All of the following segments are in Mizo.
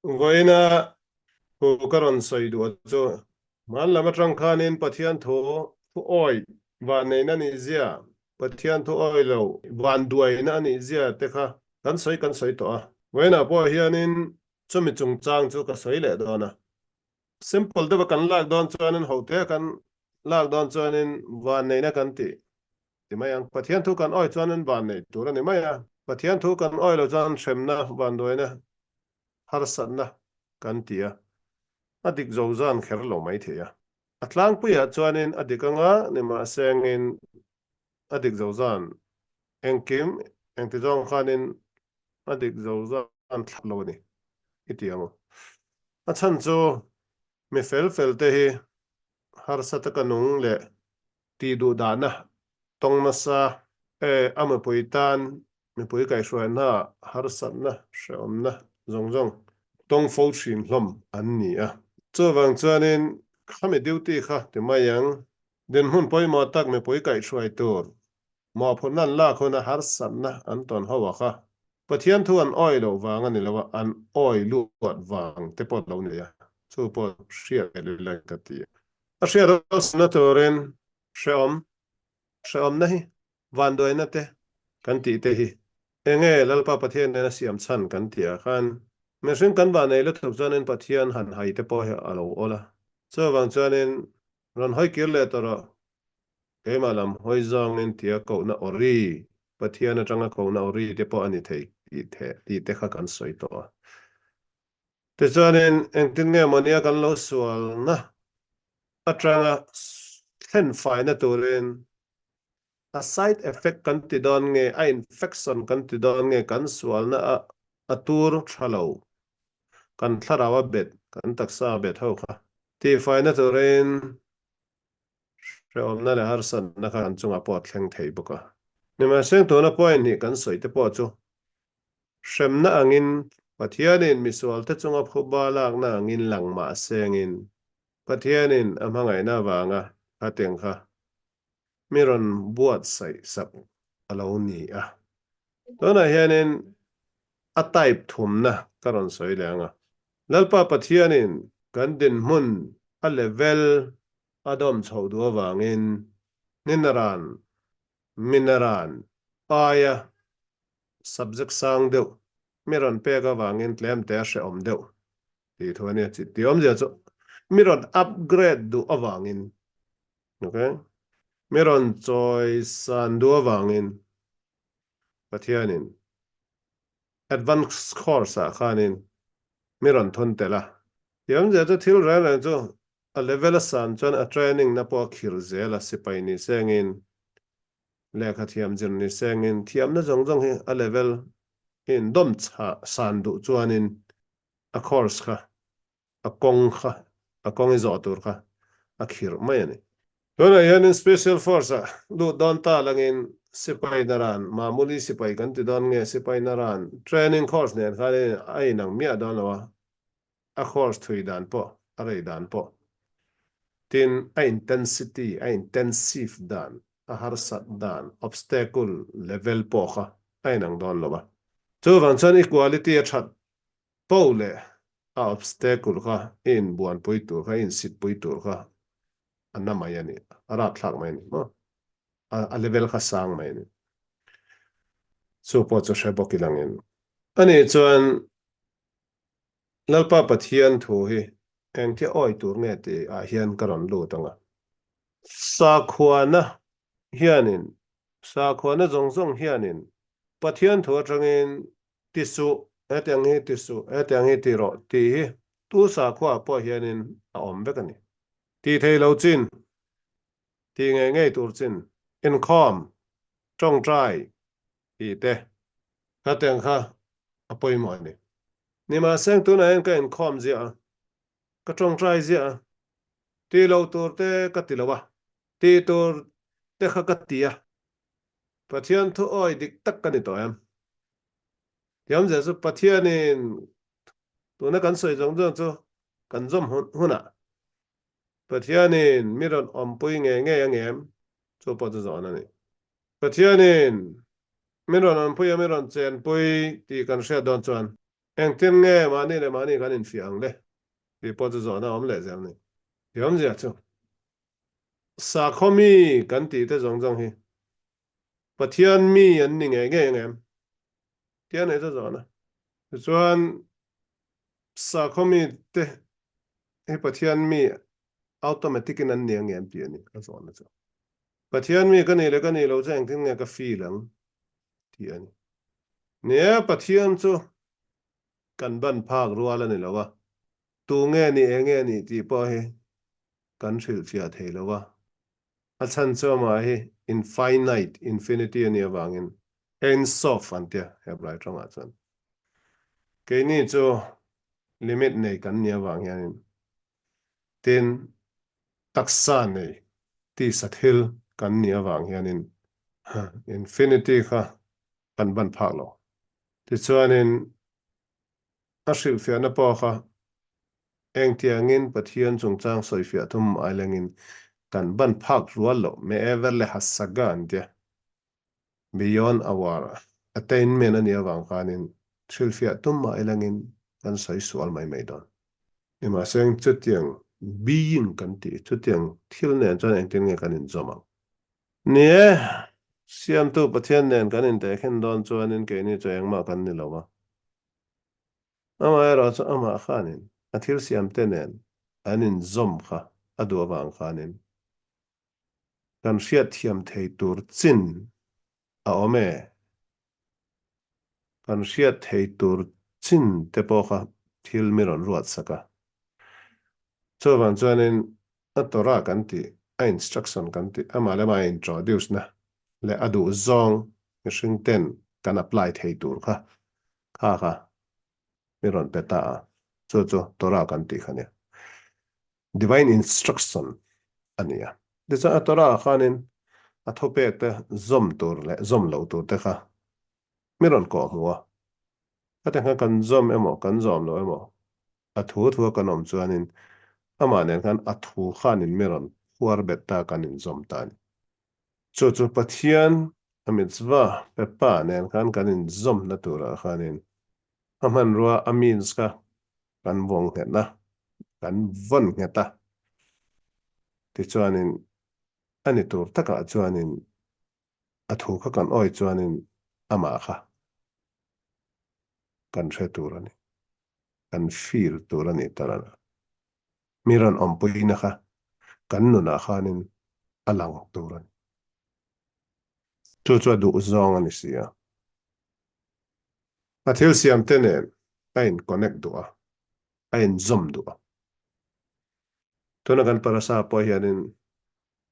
Vawiina thu ka rawn sawi duh chu hman lam atang khanin Pathian thu thu awi vanneihna a nih zia, Pathian thu awi lo vanduaina a nih zia te kha kan sawi kan sawi tawh a. Vawiinah pawh hianin chumi chungchang chu ka sawi leh dawn a. Simple deuha kan lak dawn chuanin hote kan lak dawn chuanin vanneihna kan tih ti mai ang. Pathian thu kan awi chuan an van neih tur a ni mai a, Pathian thu kan awi lo chuan hremna, vanduaina, harsatna kan ti a, a dik zo zan kher lo mai thei a. A tlangpuiah chuanin a dik anga nimahsengin a dik zo zan engkim engti zawng khanin a dik zo zan thlap lo a ni i ti ang u. A chhan chu mi fel fel te hi harsa taka nung leh Tih duh dahna tawng nasa e, a mipui tan mipui kaihhruaina harsatna hrehawmna zawng zawng tawng fo thin hlawm an ni a. Chuvang chuanin khami duty kha ti mai ang, dinhmun pawimawh tak mipui kaihhruai tur mawhphurhna an lak huna harsatna an tawn ho a kha Pathian thu an awi loh vang a ni lo a, an awi luat vang te pawh lo ni a, chu pawh hriat leh leh lai ka ti a. A hriat awlsamna turin hrehawm, hrehawmna hi vanduaina te kan tih te hi enge Lalpa Pathian nena siam chhan kan tih ah khan mihring kan vanei lutuk chuanin Pathian han hai te pawh hi a lo awl a, chuvang chuanin rawn hawi kir leh tawh rawh keimah lam hawi zawngin tia kohna awri Pathian atanga kohna awri te pawh a ni thei tih te kha kan sawi tawh a. Tichuanin, engtin nge mawnia kan lo sualna atanga thlen faina turin a side effect kan ti dawn nge, a infection kan ti dawn nge, kan sualna a a tur tha lo, kan thlarau a bet, kan taksa a bet ho kha tihfaina turin hrehawmna leh harsatna kha kan chungah pawh a thleng thei bawk a. Nimahseng tuna point hnih kan sawi te pawh chu Hremna angin, Pathianin misualte chunga phuba lakna angin lang mah sengin, Pathianin a hmangaihna avanga khatiang kha mi rawn buatsaih sak a lo ni a. Tunah hianin a type thumna ka rawn sawi leh ang a. Lalpa Pathianin kan dinhmun a level a dawm chhoh duh avangin Ninaran, Minaran aia Subject sang deuh mi rawn pek avangin tlem te a hrehawm deuh tih thu a nia. Tih awmzia chu mi rawn upgrade duh avangin, ok, mi rawn chawi san duh avangin Pathianin advance course ah khanin mi rawn thun tel a. Tih awmzia chu thil reng reng chu a level a san chuan a training na pawh a khir zel a, sipai ni sengin Lehkha thiam zir ni sengin thiamna zawng zawng hi a level hi in dawm chhah san duh chuanin a course kha, a kawng kha, a kawng i zawh tur kha a khirh mai a ni. Tunah hianin Special Force ah lut dawn ta langin sipai naran, mamuli sipai kan ti dawn nge sipai naran training course nen khanin a inang miah dawn lo a, a course thui dan pawh, a rei dan pawh, tin a intensity, a intensive dan, a harsat dan, obstacle level pawh kha a inang dawn lo a. Chuvang chuan i quality a that po leh a obstacle kha i inbuanpui tur kha, i insitpui tur kha a na mai a ni, a rapthlak mai a ni maw? A level kha sang mai a ni. Chu pawh chu hre bawk ilangin. Ani chuan Lalpa Pathian thu hi engtia awi tur nge tih ah hian ka rawn lut ang a. Sakhuana hianin, sakhuana zawng zawng hianin Pathian thu atangin ti suh, hetiang hi ti suh, hetiang hi ti rawh tih hi tu sakhua ah pawh hianin a awm vek a ni. Tih thei lo chin, tih ngei ngei tur chin, inkhawm, tawngtai tih te, khatiang kha a pawimawh a ni. Nimahseng tunah hian ka inkhawm ziah a, ka tawngtai ziah a, ti lo tur te ka ti lo a, ti tur te kha ka ti a, Pathian thu awi dik tak ka ni tawh em? Thiamzia chu Pathianin tuna kan sawi zawng zawng chu kan zawm hunah Pathianin mi rawn awmpui ngei ngei ang em? Chu pawh chu zawhna a ni. Pathianin min rawn awmpui a, min rawn chenpui tih kan hriat dawn chuan. Engtin nge mahni leh mahni kan infiah ang le? Tih pawh chu zawhna awm leh zel a ni. Ti awmzia chu sakhaw mi kan tih te zawng zawng hi Pathian mi an ni ngei ngei ang em? Tia nei chu zawhna. Tichuan sakhaw mi te hi Pathian mi automatic in an ni ang em tih a ni a zawhna chu. Pathian mi ka nih leh ka nih loh chu engtin nge ka feel ang tih a ni. Nia Pathian chu kan ban phak rual a ni lo a, tu nge ni eng nge ni tih pawh hi kan hrilhfiah thei lo a. A chhan chu amah hi infinite, infinity a nih avangin Ein Sof an tia Hebrai tawngah chuan. Keini chu limit nei kan nih avang hianin tin taksa nei tisa thil kan nih avang hianin infinity kha kan ban phak lo. Tichuanin a hrilhfiahna pawh kha engtiangin Pathian chungchang sawifiah thum ailengin kan ban phak rual loh me'ever le hasaga an tia. Beyond our attainment a nih avang khanin hrilhfiah tum mah ilangin kan sawi sual mai mai dawn. Nimahse chutiang being kan tih chutiang thil nen chuan engtin nge kan inzawm ang? Ni e, Siamtu Pathian nen kan intehkhin dawn chuanin keini chu engmah kan ni lo a. Amaherawhchu amah khanin a thil siamte nen an inzawm kha a duh avang khanin kan hriatthiam thei tur chin a awm e. Kan hriat thei tur chin te pawh kha thil mi rawn ruat sak a. Chuvang chuanin a Torah kan tih, a instruction kan tih, amah leh amah a introduce na leh a duh zawng mihring ten kan apply thei tur kha kha kha mi rawn pe ta a, chu chu Torah kan tih kha nia. Divine instruction a ni a. Tichuan a Torah ah khanin a thupek te zawm tur leh zawm loh tur te kha mi rawn kawh hmu a. Khatiang khan kan zawm emaw kan zawm lo emaw a thu thu a kan awm chuanin amah nen khan a thu khanin mi rawn phuar bet ta kan inzawm ta a ni. Chu chu Pathian a mitzvah pe pa nen khan kan inzawmna turah khanin a hmanrua a means kha kan vawng nghet a, kan vawn nghet a. Tichuanin a ni tur takah chuanin a thu kha kan awi chuanin amah kha kan hre tur a ni, kan feel tur a ni ta rana. Mi rawn awmpuina kha kan nunah khanin a lang tur a ni. Chu chu a duh zawng a ni si a. A thil siam te nen a in connect duh a, a in zawm duh a. Tuna kan parasa pawh hianin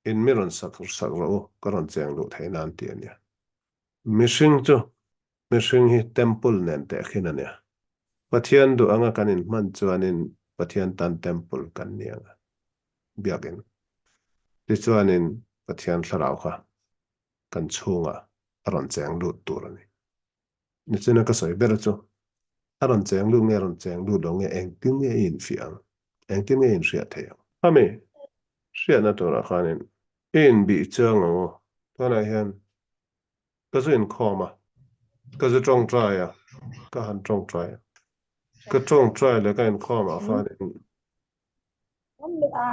in mi rawn sak sak rawh u, ka rawn cheng luh theih nan tih a nia. Mihring chu mihring hi temple nen tehkhin a nia. Pathian duh anga kan in hman chuanin Pathian tan temple kan ni ang a, biakin. Tichuanin Pathian thlarau kha kan chhungah a rawn cheng lut tur a ni. Nichina ka sawi ber chu a rawn cheng lut nge a rawn cheng lut lo nge engtin nge i infiah ang? Engtin nge i inhriat theih ang? Khami hriatna turah khanin i inbih chiang ang u. Tunah hian ka zu inkhawm a, ka zu tawngtai a, ka han tawngtai a. Ka tawngtai leh ka inkhawmah khanin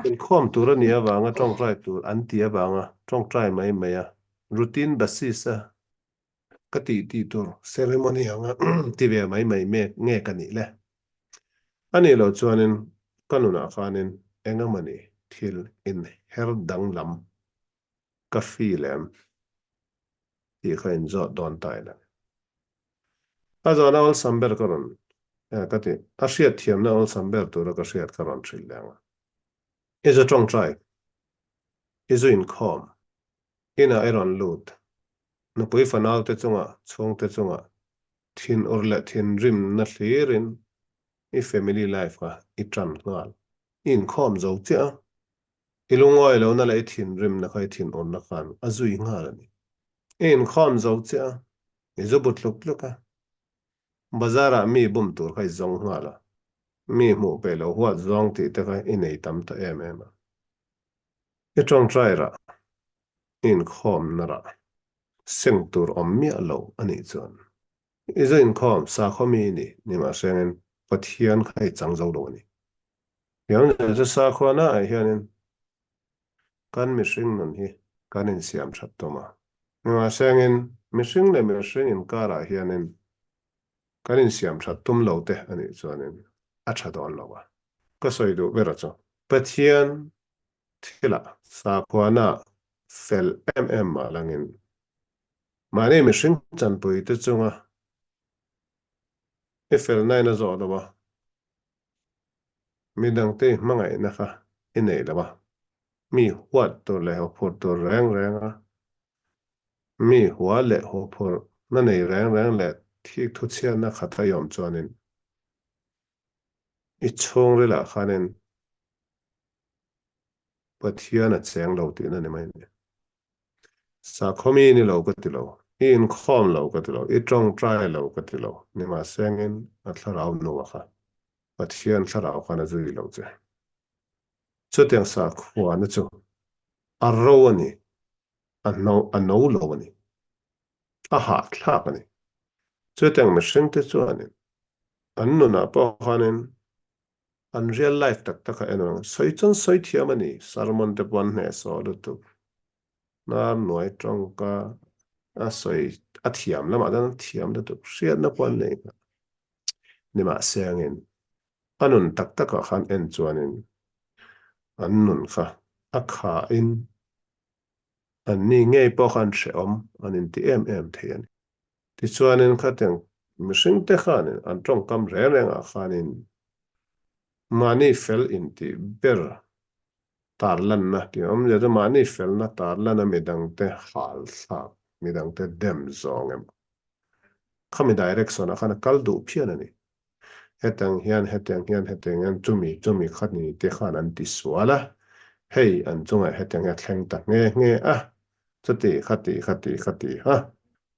Inkhawm tur a nih avanga tawngtai tur an ti avanga tawngtai mai mai a, routine basis a ka tih tih tur ceremony anga ti ve mai mai mek nge ka nih le? A nih loh chuanin ka nunah khanin engemawni thil inher danglam ka feel em tih kha inzawt dawn ta ila. A zawhna awlsam ber ka rawn ka ti, a hriatthiamna awlsam ber tura ka hriat ka rawn hrilh leh ang a. I zu tawngtai, i zu inkhawm, inah i rawn lut, nupui fanaute chungah, chhungte chungah thinur leh thinrimna hlirin i family life kha i tan nghal. I inkhawm zo chiah a, I lungawi lohna leh i thinrimna kha i thinurna khan a zui nghal a ni. I inkhawm zo chiah a, i zu bu tluk tluk a, bazar-ah mi bum tur kha i zawng nghal a, mi hmuh peih loh huat zawng tih te kha i nei tam ta em em a. I tawngtai rah, i inkhawmna rah, seng tur awm miah lo a nih chuan. I zu inkhawm sakhaw mi i ni, nimahsengin Pathian kha i chang zo lo a ni. Thiamzia chu sakhuana ah hianin kan mihring nun hi kan insiam that tum a. Nimahsengin mihring leh mihring inkarah hianin kan insiam that tum lo te a nih chuanin a tha dawn lo a. Ka sawi duh ber a chu Pathian thilah sakhuana fel em em mah langin mahni mihring chanpui te chunga i felna in a zawh lo a, midangte i hmangaihna kha i nei lo a, mi huat tur leh hawphurh tur reng reng a, mi hua leh hawphurhna nei reng reng leh thik thuchhiatna khat a i awm chuanin i chhungrilah khanin Pathian a cheng lo tihna ni mai a ni. Sakhaw mi ni lo ka ti lo, i inkhawm lo ka ti lo, i tawngtai lo ka ti lo, nimahsengin a thlarau nunga kha Pathian thlarau khan a zui lo che. Chutiang sakhuana chu a ro a ni, a no a no lo a ni, a hahthlak a ni. Chutiang mihringte chuanin an nunah pawh khanin An real life tak tak a en ang. Sawi chuan sawi thiam a ni. Sermon te pawh an hnehsawh lutuk. Hnar nuai tawngka a sawi a thiam lamah chuan an thiam lutuk. Hriatna pawh an nei nghah. Nimahse angin a nun tak takah khan en chuanin an nun kha a khain an ni ngei pawh khan hrehawm an inti em em thei a ni. Tichuanin khatiang mihringte khanin an tawngkam reng rengah khanin mahni fel intih ber tarlanna tih a awm zia chu mahni felna tarlana midangte hal thlak, midangte dem zawng emaw khami direction ah khan a kal duh phian a ni. Hetiang hian, hetiang hian, hetiang hian chumi chumi khani te khan an ti sual a, hei an chungah hetiang hi a thleng ta nghe nghe a, chuti khati khati khati ha.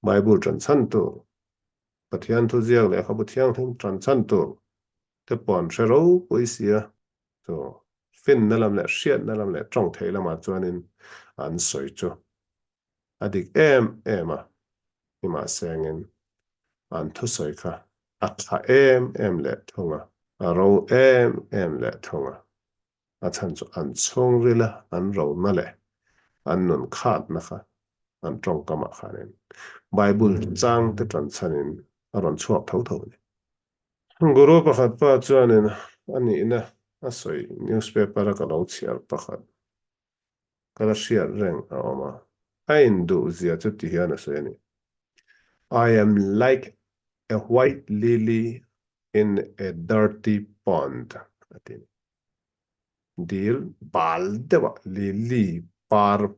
Bible ṭan chhan tur, Pathian thuziak lehkhabu thianghlim ṭan chhan tur te pawh an hre ropui si a, chu finna lam leh hriatna lam leh ṭawng theih lamah chuanin an sawi chu a dik em em a, nimahsengin an thusawi kha a tha em em leh thung a, a ro em em leh thung a. A chhan chu an chhungrila an rona leh an nun khatna kha an tawngkamah khanin Bible changte tan chhanin a rawn chhuak tho tho a ni. Guru pakhat pa chuanin a nihna a sawi newspaper a ka lo chhiar pakhat ka la hriat reng a awm a, a induh zia chu ti hian a sawi a ni, I am like a white lily in a dirty pond a ti a ni. Dil bal deuh ah lily par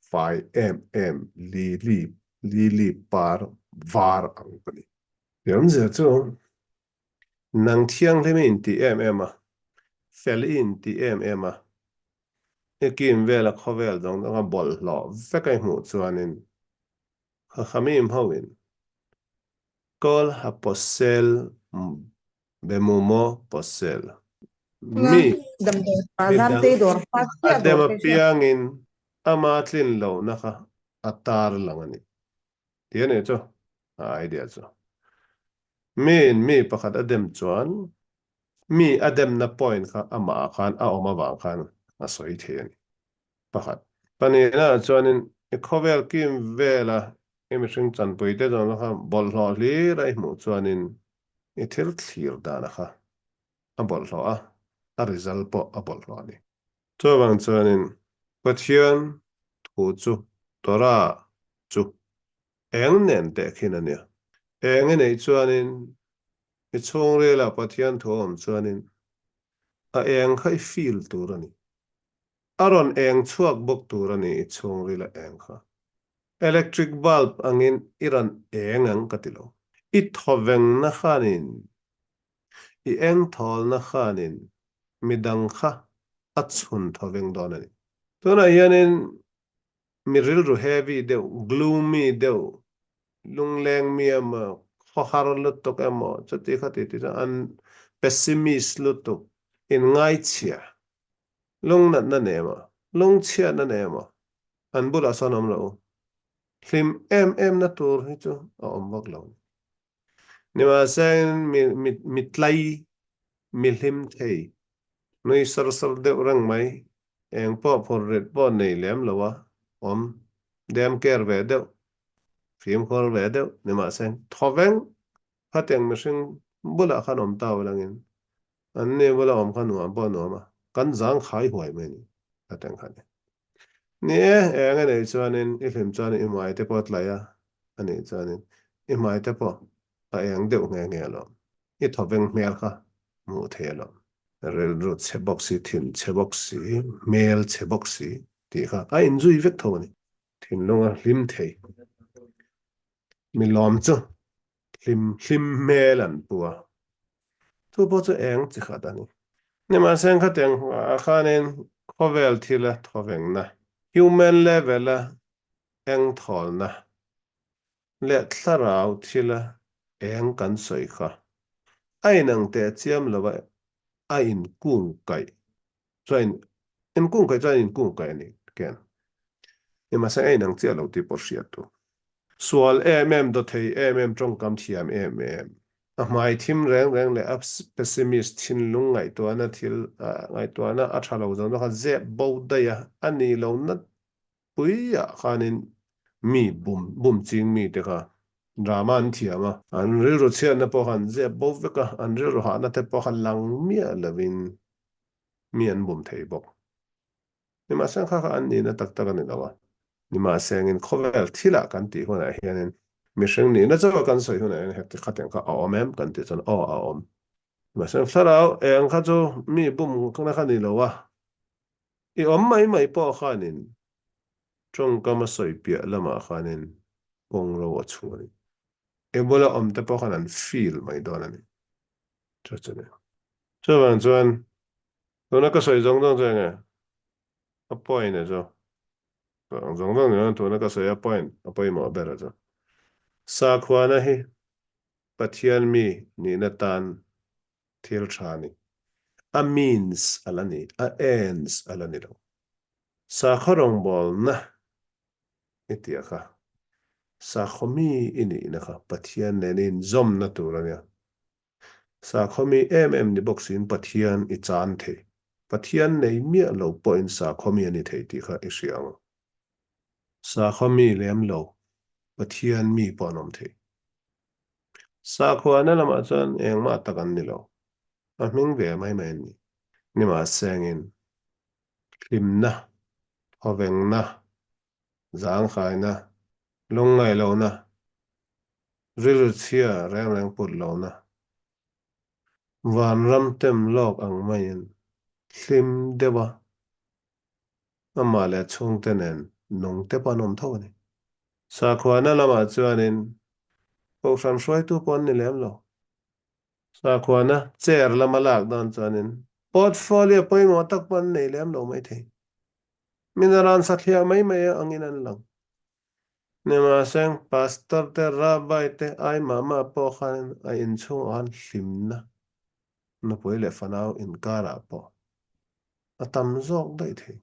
fai em em lily lily par var ang ka ni. Ti awmzia chu nang thianghlim i inti em em a, fel i inti em em a, i kim vela khawvel dawng dawng a bawlhhlawh vek a i hmuh chuanin Chachamim hoin Kol haposel Bemumo Posel Mi midang a dem apiangin ama tlin lohna kha a tar lang a ni. Ti a nih chu a idea chu. Miin mi pakhat a dem chuan mi a demna point kha amah khan a awm avang khan a sawi thei a ni. Pakhat. Pahnihna ah chuanin i khawvel kim vela i mihring chanpui te zawng kha bawlhhlawh hlir a i hmuh chuanin i thil thlir dana kha a bawlhhlawh a, a result pawh a bawlhhlawh a ni. Chuvang chuanin Pathian thu chu Torah chu eng nen tehkhin a nia. Eng i neih chuanin i chhungrilah Pathian thu a awm chuanin a eng kha i feel tur a ni. A rawn eng chhuak bawk tur a ni i chhungril a eng kha. Electric bulb angin i rawn eng ang ka ti lo. I thawvengna khanin, i engthawlna khanin midang kha a chhun thawveng dawn a ni. Tunah hianin mi rilru heavy deuh, gloomy deuh, lungleng mi emaw, khawhar lutuk emaw, chuti khati ti chuan an pessimist lutuk, inngaichhia Lungnatna nei emaw, lungchhiatna nei emaw an bulah sawn awm lo. Hlim em em na tur hi chu a awm vak lo. Nimahse mi mi mi tlai, mi hlim thei, nui sar sar deuh reng mai, eng pawh phur rit pawh nei lem lo a awm, dem care ve deuh, fimkhur ve deuh nimahse thawveng khatiang mihring bulah khan awm ta ulangin an ni bula awm kha nuam pawh nuam a, kan zang khai huai mai a ni khatiang kha ni. Ni e, eng a neih chuanin i hlim chuan i hmai te pawh a tlaih a, a nih chuanin i hmai te pawh a eng deuh nghe nghe alawm, i thawveng hmel kha hmuh thei alawm. Rilru chhe bawk si, thin chhe bawk si, hmel chhe bawk si tih kha a inzui vek tho a ni. Thinlunga hlim thei mi lawm chu hlim hlim hmel an pu a, chu pawh chu eng chi khat a ni. Nimahse khatiang ah khanin khawvel thila thawvengna, human level a engthawlna leh thlarau thila eng kan sawi kha a inang teh chiam lo a, a inkungkaih chuan inkungkaih chuan inkungkaih a ni ken. Nimahse a inang chiah lo tih pawh hriat tur. Sual em em, dawthei em em, tawngkam thiam em em, a hmai thim reng reng leh a pessimist thinlung ngaihtuahna thil ngaihtuahna a tha lo zawng kha zep bo daih a, a nih lo nat puiah khanin mi bum bum ching mi te kha drama an thiam a, an rilru chhiatna pawh kha an zep bo vek a, an rilru hahna te pawh kha lang miah lovin mi an bum thei bawk. Nimahse kha kha an nihna tak tak a ni lo a. Nimahse engin khawvel thilah kan tih hunah hianin mihring nihna chauha kan sawi hunah hian heti khatiang kha a awm em kan tih chuan aw a awm. Nimahse thlarau eng kha chu mi bumna kha ni lo a, i awm mai mai pawh khanin tawngkam a sawi piah lamah khanin kawng ro a chhu a ni. I bula awm te pawh khan an feel mai dawn a ni. Chu chu ni. Chuvang chuan Tuna ka sawi zawng zawng chu enge a point a chu ang zawng zawng ni lo tuna ka sawi a point a pawimawh ber a chu sakhuana hi Pathian mi nihna tan thil tha a ni a means a la ni a ends a la ni lo sakhaw rawngbawlna i tih kha sakhaw mi i nihna kha Pathian nena inzawmna tur a nia. Sakhaw mi em em ni bawk siin Pathian i chan thei. Pathian nei miah lo pawhin sakhaw mi a ni thei tih kha i hria ang. Sakhaw mi lem lo, Pathian mi pawh an awm thei. Sakhuana lamah chuan engmah tak an ni lo. A hming ve mai mai an ni. Nimahsengin, hlimna, thawvengna, zanghaina, lungngaihlohna, rilru chhia reng reng put lohna, vanram tem lawk ang maiin hlim deuh a, amah leh chhungte nen nung te pawh an awm tho a ni. Sakhuana lamah chuanin Kohhran hruaitu pawh an ni lem lo. Sakhuana chair lama lak dan chuanin portfolio pawimawh tak pawh an nei lem lo maithei. Min a ran sathliah mai mai angin an lang. Nimahseng, Pastor te, Rabbi te ai mah mah pawh khan a inchhungah khan hlimna, nupui leh fanau inkarah pawh a tam zawk daih thei.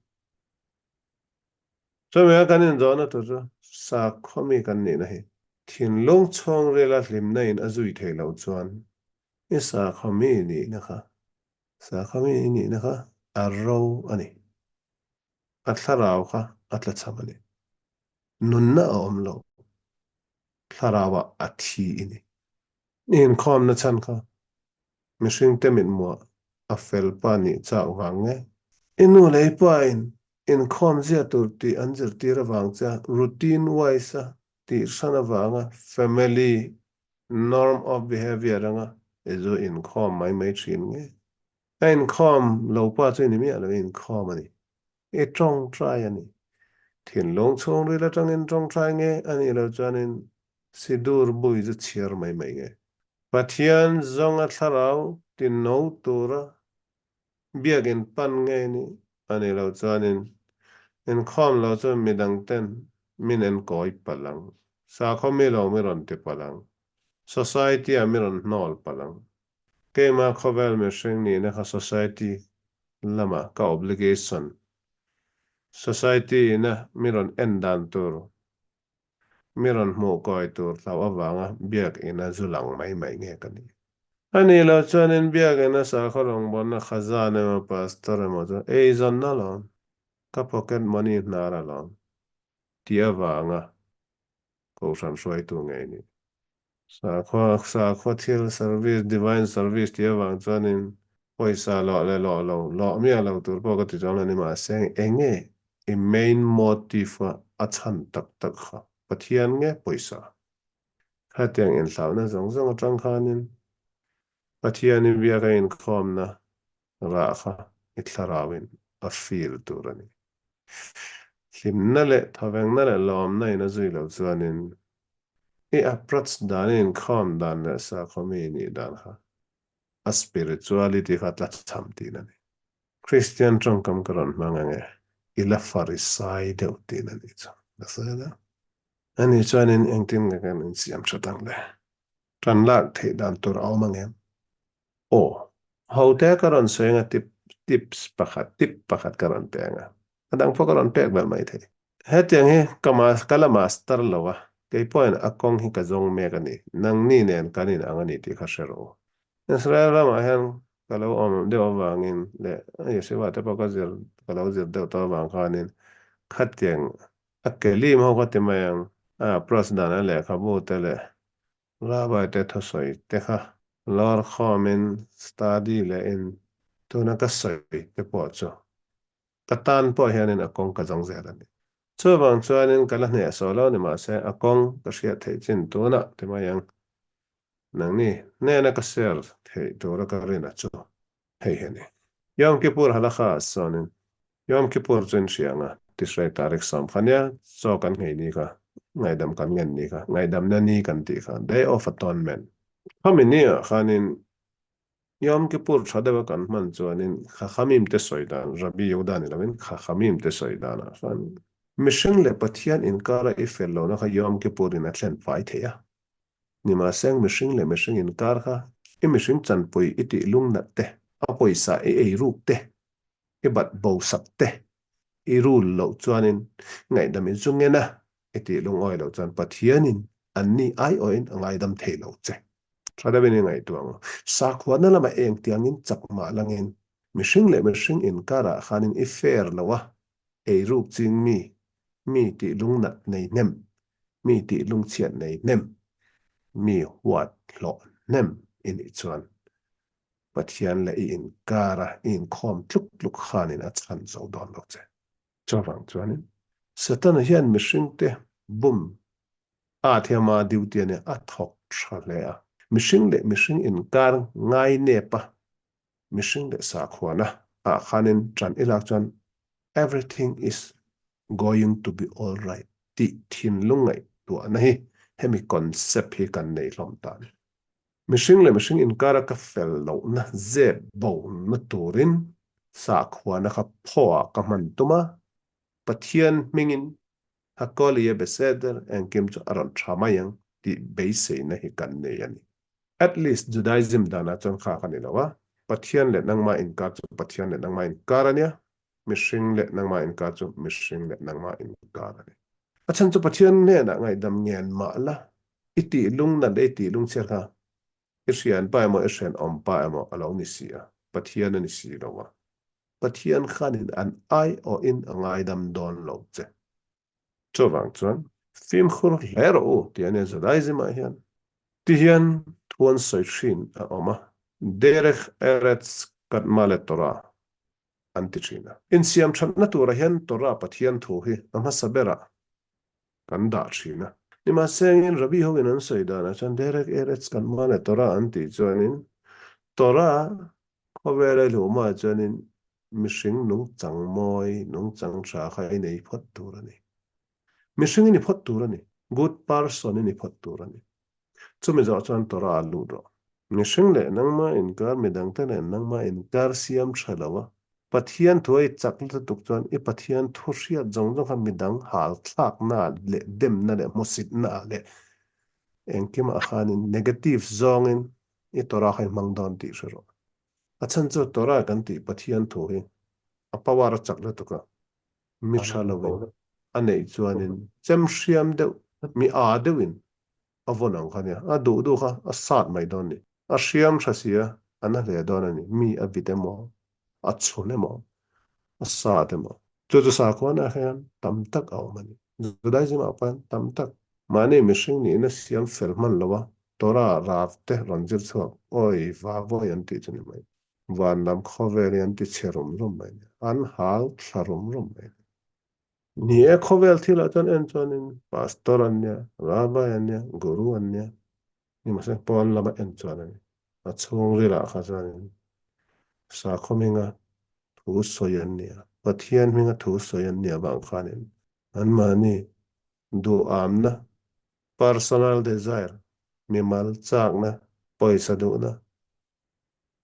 Chumi a kan inzawhna tur chu sakhaw mi kan nihna hi thinlung chhungrila hlimna in a zui thei loh chuan i sakhaw mi nihna kha sakhaw mi i nihna kha a ro a ni. A thlarau kha a tla cham a ni. Nunna a awm lo. Thlarauah a thi i ni. I inkhawmna chhan kha mihringte mitmuah a fel pa nih chak vang nge? I nu leh i pa in inkhawm zia tur tih an zirtir avang che a, routine wise a tih hran avanga family norm of behavior anga i zu inkhawm mai mai thin nge? A inkhawm lo pa chu i ni miah lo, i inkhawm a ni. I tawngtai a ni. Thinlung chhungril atangin tawngtai nge a nih loh chuanin Sidur bui chu chhiar mai mai nge. Pathian zawnga thlarau tinno tura biakin pan nge ni a nih loh chuanin inkhawm lo chu midang ten min enkawi palh ang, sakhaw mi lo mi rawn ti palh ang, society ah mi rawn hnawl palh ang. Keimah khawvel mihring nihna kha society lama ka obligation, society ina mi rawn en dan tur. Mi rawn hmuh kawi tur hlauh avanga biakina zu lang mai mai nge ka ni. A nih loh chuanin biakina sakhaw rawngbawlna khazan emaw pastor emaw chu eizawnna lawm, ka pocket money hnar alawm tih avanga kohhran hruaitu ngei ni. Sakhua, sakhua thil, service, divine service tih avang chuanin pawisa lawh leh lawh lo, lawh miah lo tur pawh ka ti chuang lo ni mahse eng nge i main motive a a chhan tak tak kha Pathian nge pawisa? Khatiang inhlauhna zawng zawng atang khanin Pathian i biak a inkhawmna rah kha i thlarauin a feel tur a ni. Hlimna leh thawvengna leh lawmna in a zui loh chuanin i approach dan i inkhawm dan leh sakhaw mi i nih dan kha a spirituality kha tlachham tih a ni. Kristian tawngkam ka rawn hmang ange, i la farisai deuh tih a nih chu. Ka sawi a. Ani chuanin engtin nge kan insiam that ang le? Tan lak theih dan tur a awm angem? Aw, hote ka rawn sawi anga tip, tips pakhat, tip pakhat ka rawn pe anga, a dang pawh ka rawn pek ber mai thei. Hetiang hi ka ma, ka la master lo a, kei pawhin a kawng hi ka zawng mek a ni, nangni nen kan in ang a ni tih kha hre rawh u. Israel ramah hian ka lo awm deuh avangin leh Yeshiva te pawh ka zir, ka lo zir deuh tawh avang khanin khatiang a ke lim ho kha ti mai ang, a approach dan a lehkhabu te leh Rabbi te thusawi te kha lawr khawmin study lehin tuna ka sawi te pawh chu ka tan pawh hianin a kawng ka zawng zel a ni. Chuvang chuanin ka la hnehsawh lo ni mahse a kawng ka hriat theih chin tunah ti mai ang nangni hnena ka share theih tura ka rin a chu. Hei hi a ni. Yom Kippur halakha ah sawnin Yom Kippur chu in hria anga, Tishrei Tarik 10 kha nia, chaw kan nghei ni kha, ngaihdam kan ngen ni kha, ngaihdamna ni kan tih kha, Day of Atonement. Khami ni ah khanin Yom Kippur tha deuha kan hman chuanin Chachamim te sawi dan, Rabbi Yehuda ni loin Chachamim te sawi dan ah khan mihring leh Pathian inkara i fel lohna kha Yom Kippur in a thlen fai thei a. Nimahseng mihring leh mihring inkar kha i mihring chanpui i tih lungnat te, a pawisa i ei ruk te, i bat bo sak te, i rul loh chuanin ngaihdam i zu ngen a, i tih lungawi loh chuan Pathianin anni aiawhin a ngaidam thei lo che. Tha deuhin i ngaihtuah ang. Sakhuana lamah eng tiangin chak mah langin mihring leh mihring inkarah khanin i fair lo a, ei ruk ching mi, mi tih lungnat nei hnem, mi tih lungchhiat nei hnem, mi huat hlawh hnem i nih chuan Pathian leh i inkara i inkhawm tluk tluk khanin a chhan zo dawn lo che. Chuvang chuanin Setana hian mihringte bum a thiama duty a nia a thawk tha hle a. Mihring leh mihring inkar ngai nep a mihring leh sakhuana ah khanin ṭan ilak chuan everything is going to be all right tih thinlung ngaihtuahna hi hemi concept hi kan nei hlawm ta a ni. Mihring leh mihring inkara ka fel lohna zep bona turin sakhuana kha phaw ah ka hman tum a, Pathian hmingin Hakol ye beseder engkim chu a rawn tha mai ang tih beiseina hi kan nei a ni. At least Judaism danah chuan kha ka ni lo a, Pathian leh nangmah inkar chu Pathian leh nangmah inkar a nia, mihring leh nangmah inkar chu mihring leh nangmah inkar a ni. A chhan chu Pathian hnenah ngaihdam ngen mah la, i tih lungnat leh i tih lungchhiat kha i hrianpa emaw i hrianawmpa emaw a lo ni si a, Pathian a ni si lo a. Pathian khanin an aiawhin a ngaidam dawn lo che. Chuvang chuan fimkhur hle rawh u tih a nia Judaism-ah hian. Ti hian thu an sawi thin a awm a, Derech Eretz Kadma le Torah an ti thin a. Insiam thatna turah hian Torah Pathian thu hi a hmasa berah kan dah thin a. Nimahsengin Rabbi hoin an sawi danah chuan Derech Eretz Kadma le Torah an tih chuanin Torah Khawvela hlumah chuanin mihring nungchang mawi, nungchang tha kha i nei phawt tur a ni. Mihring i ni phawt tur a ni. Good person i ni phawt tur a ni. Chumi zawh chuan Torah a lut rawh. Mihring leh nangmah inkar, midangte leh nangmah inkar siam tha lo a, Pathian thu a i chak lutuk chuan i Pathian thu hriat zawng zawng kha midang hal thlakna leh demna leh hmusitna leh engkimah khanin negative zawngin I Torah kha i hmang dawn tih hre rawh. A chhan chu Torah kan tih Pathian thu hi a power a chak lutuk a, mi tha lovin a neih chuanin chem hriam deuh Mi â deuhin a vawn ang kha nia, a duh duh kha a sat mai dawn a ni. A hriam hra sia, a na hle dawn a ni. Mi a vit emaw, a chhun emaw, a sat emaw. Chu chu sakhuanah hian tam tak a awm a ni. Judaism-ah pawh hian tam tak. Mahni mihring nihna siam fel hman lo a, Torah râv te rawn zir chhuak, awi va vawi an tih chu ni mai. Van lam khawvel hi an ti chhe rum rum mai a ni. An hal thla rum rum mai a ni. Ni e, khawvel thilah chuan en chuanin Pastor an nia, Rabbi an nia, Guru an nia, nimahse pawn lama en chuan a ni. A chhungrilah kha chuanin sakhaw hminga thu sawi an nia, Pathian hminga thu sawi an nia vang khanin anmahni duhamna, personal desire, mimal chakna, pawisa duhna,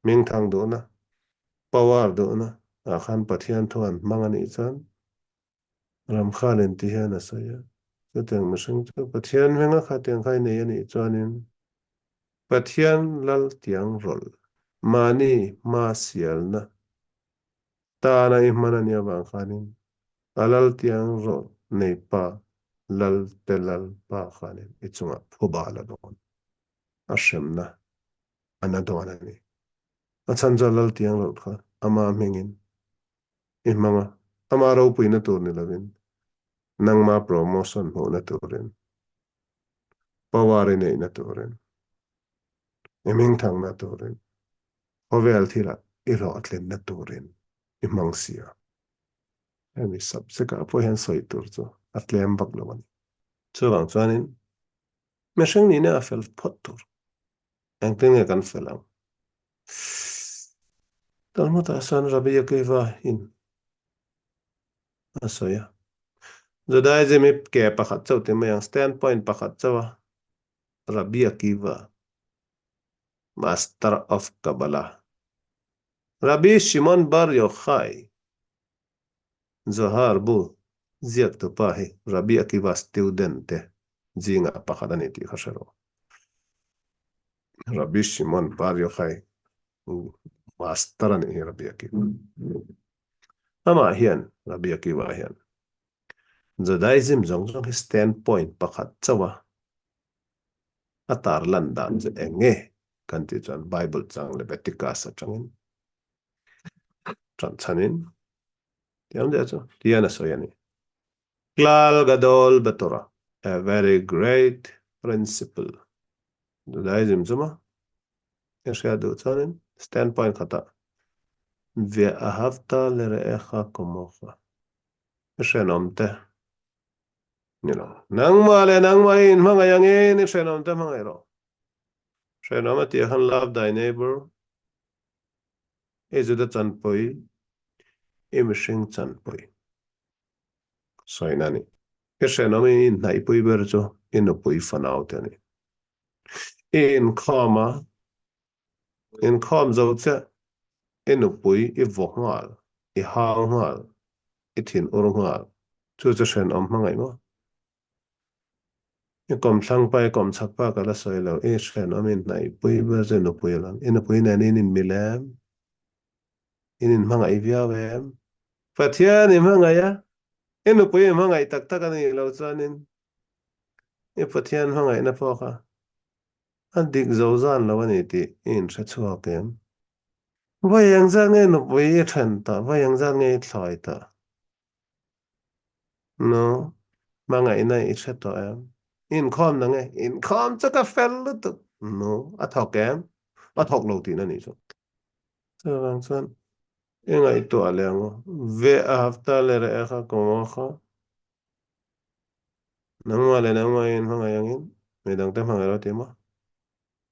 Hmingthang duhna, power duhna ah khan Pathian thu an hmang a nih chuan Ramkhan in ti hian a sawi a. Chutiang mihring chu Pathian hminga khatiang kha i nei a nih chuanin Pathian lal tiang rawlh, mahni hma sialna tana i hman a nih avang khanin a lal tiang rawlh nei pa lal te lal pa khanin i chungah phuba la dawn a hremna a na dawn a ni. A chhan chuan lal tiang loh kha ama hmingin i hmang a, ama ropuina tur ni lovin nangma promotion hmuhna turin, power i neihna turin, i hmingthangna turin, khawvel thilah i hlawhtlinna turin i hmang si a. Hemi subject-ah pawh hian sawi tur chu a tlem vak lo a ni. Chuvang chuanin mihring nihna a fel phawt tur. Engtin nge kan fel ang? Talmud-ah chuan Rabbi Akiva in a sawi a. Judaism hi ke pakhat chauh ti mai ang, standpoint pakhat chauh a, Rabbi Akiva, master of Kabbalah, Rabbi Shimon bar Yochai, Zohar bu ziaktupa hi Rabbi Akiva student te zingah pakhat a ni tih kha hre rawh. Rabbi Shimon Bar Yochai master a nih hi Rabbi Akiva. Amah hian Rabbi Akiva hian Judaism zawng zawng hi standpoint pakhat chauh a a tarlan dan chu eng nge kan tih chuan Bible chang Leviticus atangin Ṭan chhanin tiang deuh chu tian a sawi a ni. Klal Gadol B'Torah, a very great principle. Judaism chu maw? I hriat duh chuanin standpoint khatah Ve'ahavta lere'echa kamocha. I hrenawm te ni lo. Nangmah leh nangmah i inhmangaih angin i hrenawm te hmangaih rawh. Hrenawm a tih khan love thy neighbor I Juda chanpui, i mihring chanpui sawina a ni. I hrenawm i inhnaihpui ber chu i nupui fanau te a ni. I inkhawm a, inkhawm zo chiah i nupui i vaw nghal, i hang nghal, i thin ur nghal. Chu chu hrenawm hmangaih maw? I kawmthlang pa, i kawmchhak pa ka la sawi lo, i hrenawm in hnaihpui ber chu i nupui a lang. I nupui nen in inmil em? In inhmangaih viau em? Pathian i hmangaih a, i nupui i hmangaih tak tak a nih loh chuanin i Pathian hmangaihna pawh kha a dik zo zan lo a ni tih i inhre chhuak em? Vawi engzat nge nupui i then tawh? Vawi engzat nge i thlawi tawh? No, hmangaihna i hre tawh em? Inkhawm na nge? Inkhawm chu ka fel lutuk. No, a thawk em? A thawk lo tihna nih chu. Chuvang chuan i ngaihtuah leh ang u. Ve a hafta leh reh a kha kawng kha. Nangmah leh nangmah in hmangaih angin midangte hmangaih lo ti maw?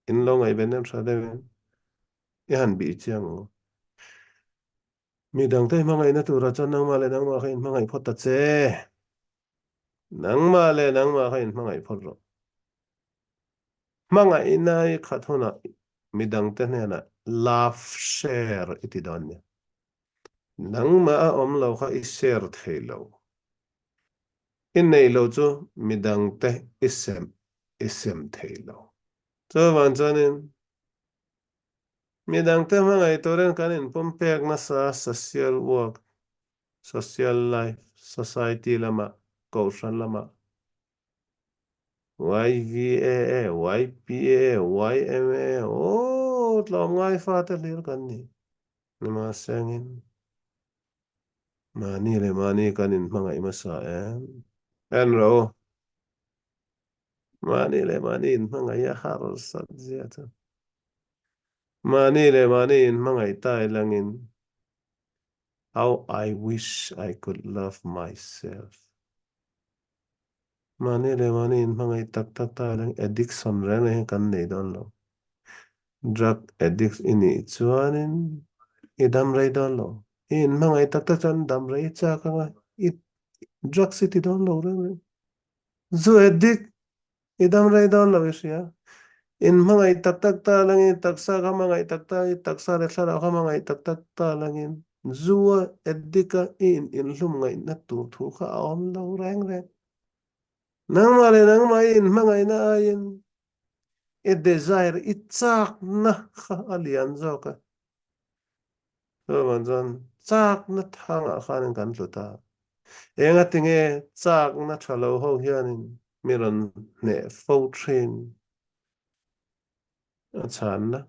In lo ngaihven em hra deuhin i han bih chiang ang u. Mi dangte hmangaihna turah chuan nangmah leh nangmah kha inhmangaih phawt ta che. Nangmah leh nangmah kha inhmangaih phawt rawh. Hmangaihna i khat hunah mi dangte hnenah love share i ti dawn nia. Nangmah a awm lo kha i share thei lo. I nei lo chu mi dangte i sem i sem thei lo. Chuvang chuanin Midangte hmangaih turin kan inpumpek nasa social work, social life, society lamah, kohhran lamah. YVAA, YPAA, YMAA, aw tlawmngai fate hlir kan ni. Nimahsengin mahni leh mahni kan inhmangaih hmasa em? En rawh u. Mahni leh mahni inhmangaih a harsat zia chu. Mahni leh mahni inhmangaih ta ilangin How I wish I could love myself. Mahni leh mahni inhmangaih tak tak ta hian addiction reng reng hi kan nei dawn lo. Drug addict i nih chuanin i dam rei dawn lo. I inhmangaih tak tak chuan dam rei chak anga i drugs i ti dawn lo reng reng. Zu addict I dam rei dawn lo i hria. In hmangaih tak tak ta langin, taksa kha hmangaih tak tak, i taksa leh thlarau kha hmangaih tak tak ta langin, zu a addict a i in inhlum ngaihna tur thu kha a awm lo reng reng. Nangmah leh nangmah i inhmangaihna aiin i desire, i chakna kha a lian zawk a. Chuvang chuan chakna thangah khanin kan tlu ta. Enga tinge chakna tha lo ho hianin mi rawn hneh fo thin a chhanna.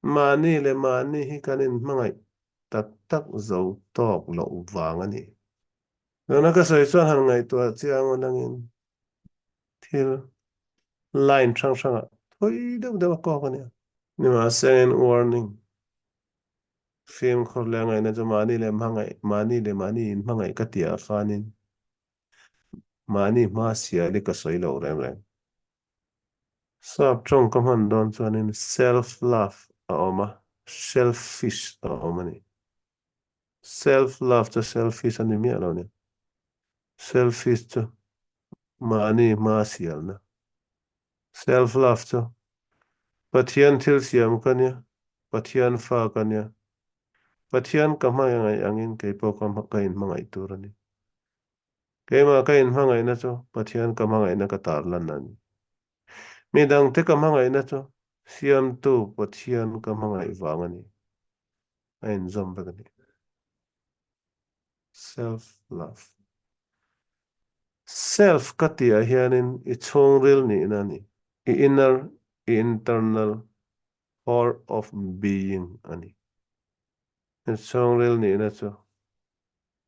Mahni leh mahni hi kan inhmangaih tak tak zo tawk loh vang a ni. Tuna ka sawi chuan han ngaihtuah chiang aw nangin thil line hrang hrangah thawi deuh deuh a kawk a nia. Nimahsengin warning, fimkhur leh ngaihna chu mahni leh hmangaih, mahni leh mahni inhmangaih ka tih ah khanin mahni hma sial hi ka sawi lo reng reng. Sap tawng ka hman dawn chuanin self love a awm a, selfish a awm a ni. Self love chu selfish a ni miah lo nia. Selfish chu mahni hma sialna. Self love chu Pathian thil siam ka nia, Pathian fa ka nia. Pathian ka hmangaih angin kei pawh ka ka inhmangaih tur a ni. Keimah ka inhmangaihna chu Pathian ka hmangaihna ka tarlan a ni. Mi dangte ka hmangaihna chu Siamtu Pathian ka hmangaih vang a ni. A inzawm vek a ni. Self love. Self ka tih ah hianin i chhungril nihna a ni. I inner, i internal core of being a ni. I chhungril nihna chu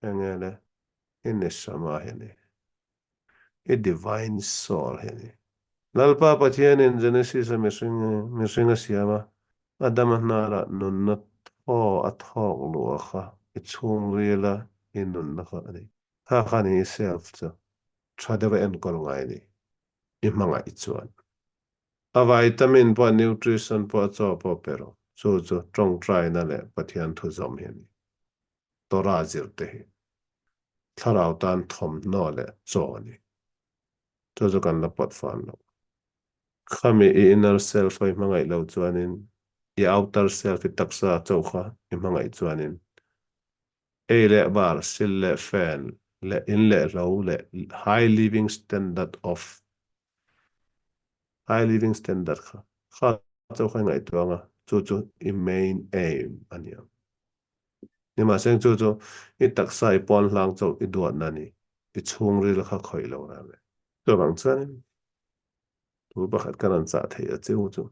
enge le? I neshama hi a ni. I divine soul hi a ni. Lalpa Pathianin Genesis a mihring mihring a siam a, Adama hnarah nunna thaw a thawk luh a kha i chhungril a i nunna kha a ni. Kha kha ni i self chu tha deuh a enkawl ngai a ni i hmangaih chuan. A vitamin pawh nutrition pawh a chaw pawh pe rawh. Chu chu tawngtaina leh Pathian thu zawm hi a ni. Torah zir te hi thlarau tan thawmhnaw leh chaw a ni. Chu chu kan la pawt fan lo. Khami i inner self a i hmangaih lo chuanin i outer self i taksa chauh kha i hmangaih chuanin ei leh bar, sil leh fen leh in leh hlo leh high living standard of high living standard kha kha chauh kha i ngaihtuah anga chu chu i main aim a ni ang. Nimahse chu chu i taksa i pawn hlang chauh i duatna a ni, i chhungril kha khawih lo reng reng. Chuvang chuanin thu pakhat ka rawn chah theih a che u chu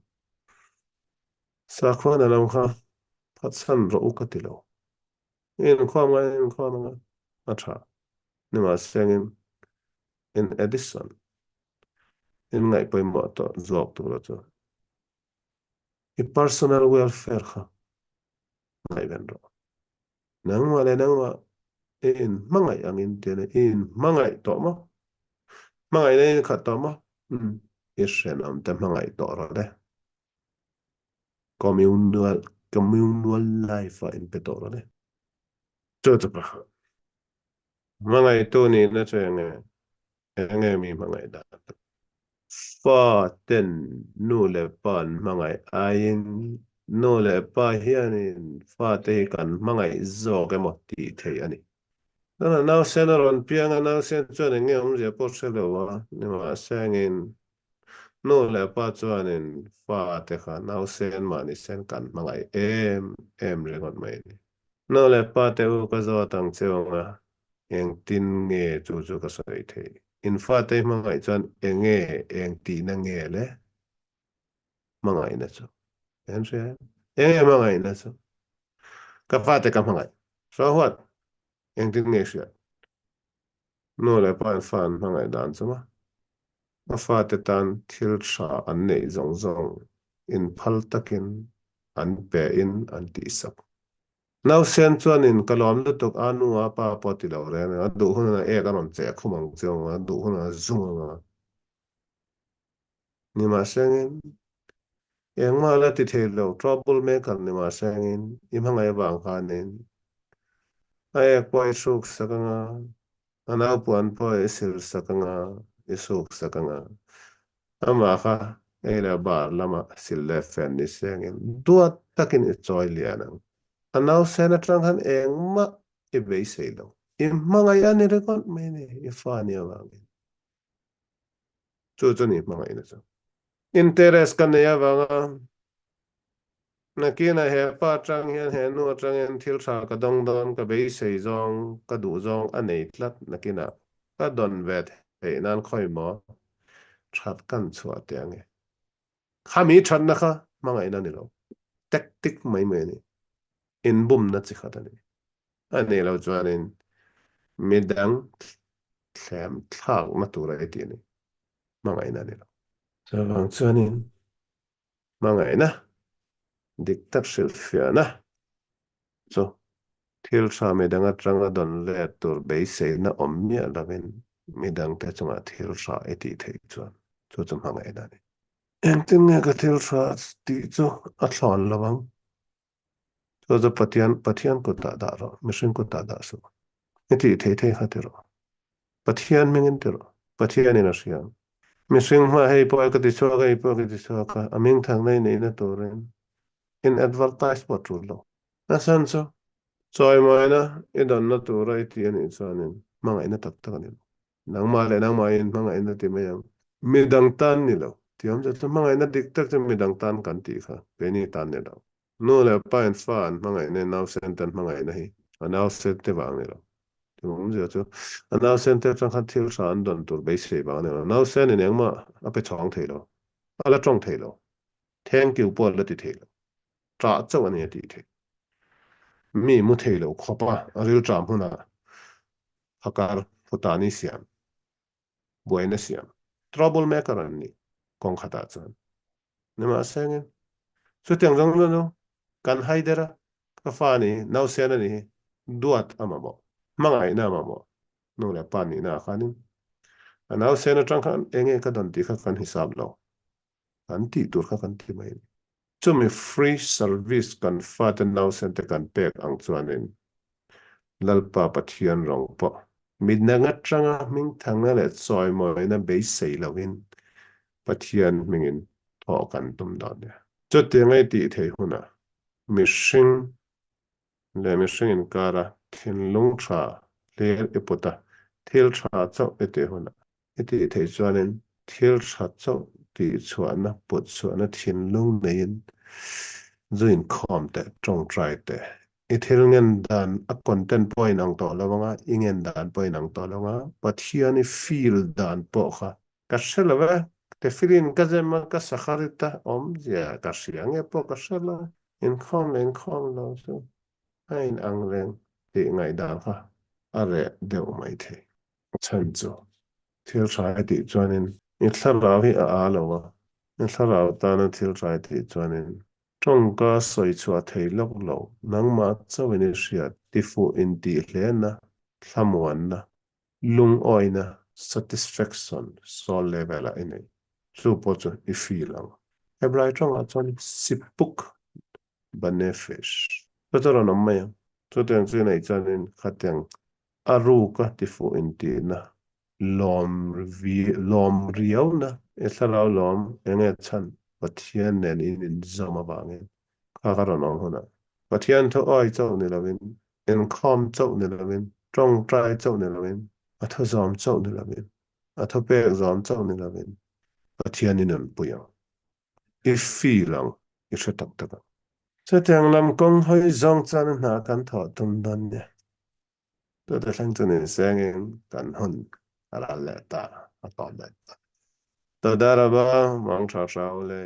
sakhuana lam kha phatsan rawh u ka ti lo. I inkhawm ngai in inkhawm anga a tha. Nimahse in addition in ngaih pawimawh tawh zawk tura chu i personal welfare kha ngaihven rawh. Nangmah leh nangmah i inhmangaih angin tian i inhmangaih tawh maw? Hmangaihna in khat tawh maw? Umm, i hrenawm te hmangaih tawh rawh le. Communal, communal life ah inpe tawh rawh le. Chu chu pakhat. Hmangaihtu nihna chu enge? Enge mi hmangaih dan chu? Fa ten nu leh pa an hmangaih aiin nu leh pa hianin fate hi kan hmangaih zawk emaw tih theih a ni. Tunah nausen a rawn piang a, nausen chuan eng nge awmzia pawh hre lo a, nimahse engin nu leh pa chuanin fate kha nausen mahni sen kan hmangaih em em ringawt mai a ni. Nu leh pa te u ka zawt ang che anga engtin nge chu chu ka sawi theih? In fate i hmangaih chuan enge eng tihna nge le? Hmangaihna chu en hria em? Enge hmangaihna chu? Ka fate ka hmangaih. So what? Engtin nge hriat? Nu leh pa in fa an hmangaih dan chu ma? A fate tan thil tha an neih zawng zawng inphal takin an pe in an tihsak. Nausen chuanin ka lawm lutuk a nu a pa pawh ti lo reng a, a duh hunah ek a rawn cheh khum ang che ang a, a duh hunah a zung ang a. Nimahsengin, engmah la ti thei lo, trouble maker nimahsengin, i hmangaih avang khanin a ek pawh i hruk sak ang a, a naupuan pawh i sil sak ang a, i suk sak ang a. Amah kha ei leh bar lamah sil leh fen ni sengin duat takin i chawi lian ang. A nausen atang khan engmah i beisei lo. I hmangaih a ni ringawt mai ni, i fa ni avangin. Chu chu ni hmangaihna chu. Interest ka nei avanga nakinah he pa atang hian he nu atang hian thil tha ka dawng dawn, ka beisei zawng, ka duh zawng a nei tlat nakinah ka dawn ve theih nan khawi maw that kan chhuah teh ange. Khami thatna kha hmangaihna ni lo, tactic mai mai a ni, inbumna chi khat a ni. A nih loh chuanin midang thlem thlakna tura i tih a ni, hmangaihna a ni lo. Chuvang chuanin hmangaihna dik tak hrilhfiahna chu thil tha midang atanga dawn let tur beiseina awm miah lovin midangte chungah thil tha i tih theih chuan chu chu hmangaihna a ni. Engtin nge ka thil tha tih chu a thlawn lo ang? Chu chu Pathian, Pathian kutah dah rawh, mihring kutah dah suh. I tih thei thei kha ti rawh. Pathian hmingin ti rawh. Pathianin a hria. Mihring hma hei pawh ka ti chhuak a, hei pawh ka ti chhuak a, a hming thang nei neihna turin in advertise pawh tul lo. A chhan chu chawimawina i dawnna tura i ti a nih chuanin hmangaihna tak tak a ni lo. Nangmah leh nangmahin hmangaihna ti mai ang. Midang tan ni lo. Tiam chu chu hmangaihna dik tak chu midang tan kan tih kha, keini tan ni lo. Nu leh pa in fa an hmangaihna in nausen te an hmangaihna hi a nausen te vang ni lo. Ti awmzia chu a nausen te atang khan thil hra an dawn tur beisei vang a ni lo. Nausen in engmah a pe chhawng thei lo, a la tawng thei lo, thank you pawh a la ti thei lo, ṭah chauh a ni a tih theih. Mi mu thei lo khawp a, a rilṭam hunah phakar phutani siam, buaina siam, trouble maker an ni kawng khatah chuan. Nimahse nge chutiang zawng zawng chu kan hai der a, ka fa a ni hi, nausen a ni hi, duat a mamawh, hmangaihna a mamawh, nu leh pa nihna ah khanin a nausen atang khan eng nge ka dawn tih kha kan hisap lo, kan tih tur kha kan ti mai a ni. Chumi free service kan fate nausen te kan pek ang chuanin Lalpa Pathian rawng pawh midang atanga hmingthangna leh chawimawina beisei loin Pathian hmingin thawh kan tum dawn nia. Chutiang ei tih theih hunah mihring leh mihring inkara thinlung tha hlir i put a, thil tha chauh i tih hunah I tih theih chuanin thil tha chauh tih chhuahna, put chhuahna thinlung neiin zu inkhawm teh, tawngtai teh. I thil ngen dan a content pawh a inang tawh lo anga, i ngen dan pawh a inang tawh lo anga, Pathian i feel dan pawh kha ka hre lo e, tefilin ka zem a, ka sakharit a, awmzia ka hria nge pawh ka hre lo, inkhawm leh inkhawm lo chu a inang reng tih ngaihdan kha a reh deuh maithei. A chhan chu thil tha tih chuanin i thlarau hi a â lo a, i thlarau tana thil tha tih chuanin tawngka sawi chhuah thei lawk lo, nangmah chauhin i hriat, tifuh intihhlehna, thlamuanna, lungawina, satisfaction, soul level ah i nei. Chu pawh chu i feel ang. Hebrai tawngah chuan sipuk banefesh. Chu chu rawn awm mai ang. Chutiang chu i neih chuanin khatiang A ruka tifuh intihna, lawm lawm riauna, i thlarau lawm enge chhan Pathian nen in inzawm avangin kha ka rawn awm hunah Pathian thu awi chauh ni lovin, inkhawm chauh ni lovin, tawngtai chauh ni lovin, a thu zawm chauh ni lovin, a thupek zawm chauh ni lovin Pathian i nunpui ang. I feel ang, i hre tak tak ang. Chutiang lam kawng hawi zawng chuan hna kan thawh tum dawn nia. Tute thleng chu ni sengin kan hun A ral leh ta, a tawp leh ta. Tadaraba, mang tha hram le.